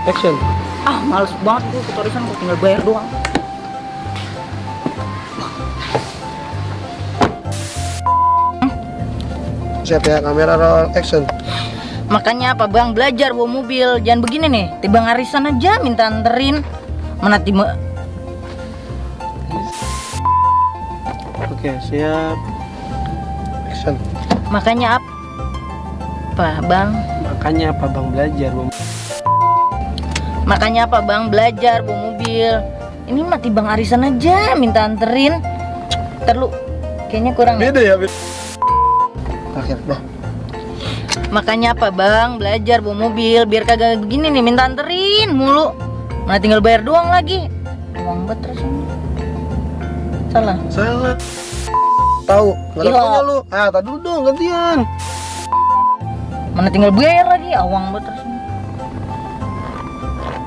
Action. Ah, males banget gue ketorisan, gue tinggal bayar doang. Siap ya, kamera roll action. Makanya apa bang, belajar bawa mobil. Jangan begini nih, tiba arisan aja minta anterin. Mana tiba. Oke, siap. Action. Makanya apa bang? Makanya apa bang belajar bang? Makanya apa bang, belajar bawa mobil. Ini mati bang arisan aja minta anterin. Terlalu kayaknya kurang. Beda ya, beda. Akhir dah. Makanya apa bang, belajar bawa mobil biar kagak begini nih minta anterin mulu. Mana tinggal bayar doang lagi. Uang bet terus ini. Salah. Salah. Tahu, nggak ada Iya. tanya lu. Ah, tadi dulu dong gantian. Mana tinggal bayar lagi, uang bet terus ini.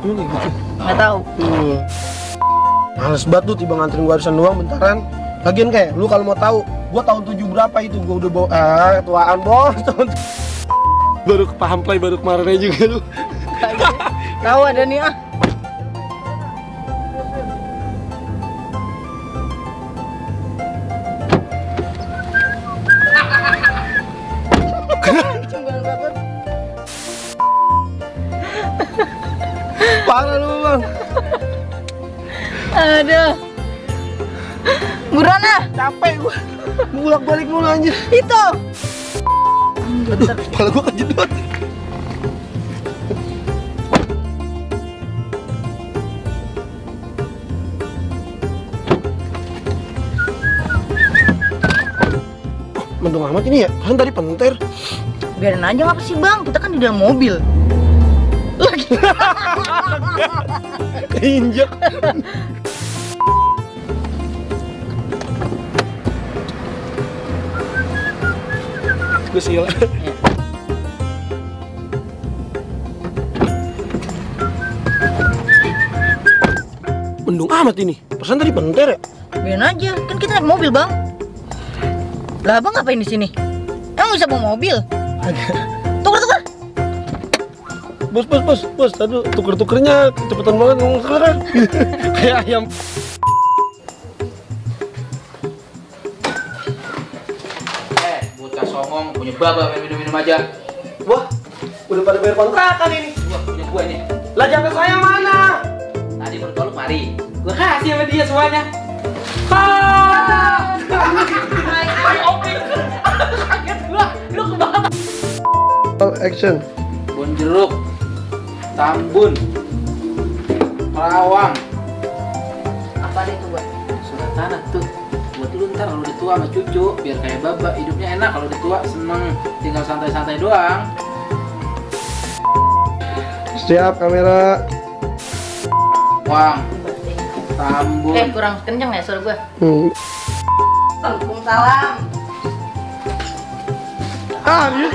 Ini gitu. Nggak tahu. Males banget tuh tiba nganterin gua arisan doang bentaran. Lagian kayak lu kalau mau tahu, gua tahun 7 berapa itu gua udah bawa ketuaan bos. Baru kepaham play baru kemarin aja juga lu. Tahu ada nih ah. Parah lu bang. Aduh. Buruan ah. Capek gua. Bolak balik mulu anjir. Itu. Aduh, kepala gua kejedot. Mendung amat ini ya, kan tadi penter. Biarin aja ngapa sih bang, kita kan di dalam mobil. Lagi. Keinjek. Gue sila. Mendung amat ini. Perasaan tadi penter ya? Biarin aja, kan kita naik mobil bang. Lah abang ngapain di sini? Emang bisa bawa mobil? Tuker. Bos, aduh, tuker-tukernya kecepatan banget ngomong sekarang. Kayak ayam. Bocah songong, punya baba main minum-minum aja. Wah, udah pada bayar kontrakan ini. Gua punya gua ini. Lah jatah saya mana? Tadi mertua lu mari. Gua kasih sama dia semuanya. Kaget gua, lu kebakar. Action. Bon jeruk, tambun, rawang. Apa itu buat? Surat tanah tuh. Buat lu ntar kalau udah tua sama cucu, biar kayak baba, hidupnya enak. Kalau udah tua seneng, tinggal santai-santai doang. Siap kamera. Wang, tambun. Kurang kenceng ya suara gua. Waalaikumsalam. Dia.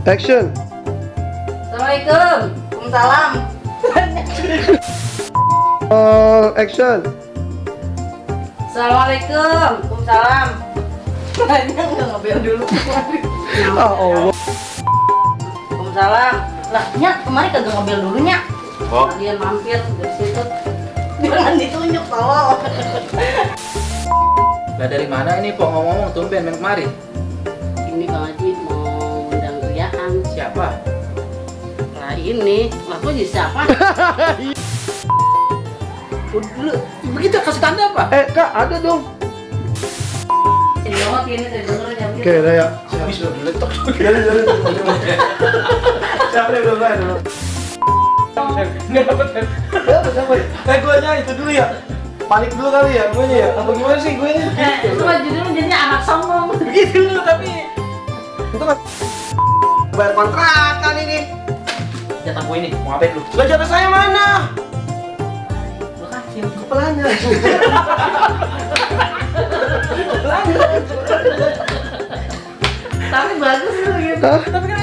Action. Assalamualaikum. Waalaikumsalam. Action. Assalamualaikum. Waalaikumsalam. Banyak nggak ngebel dulu. Allah. Waalaikumsalam. Lah, Nyak, kemarin kagak ngebel dulu, Nyak. Oh. Dia mampir dari situ. Jangan ditunjuk, tolong. Lah dari mana ini Pok ngomong tumben main kemari? Ini Bang Haji mau undang Riaan. Siapa? Lah ini, lah kok jadi siapa? Lu begitu kasih tanda apa? Kak, ada dong. Ini mah kini saya denger ya. Oke, udah ya. Habis udah meletok. Jalan. Siapa yang udah bayar? Nggak dapet kan? Siapa? Gue aja itu dulu ya. Panik dulu kali ya, gue ya. Apa gimana sih gue nya? Itu mah judulnya jadinya anak sombong. Begitu dulu tapi. Itu kan bayar kontrakan ini. Jatah gue ini, mau ngapain lu? Lah jatah saya mana? Gua kasih. Kepalanya. Tapi bagus tuh gitu. Hah? Tapi kan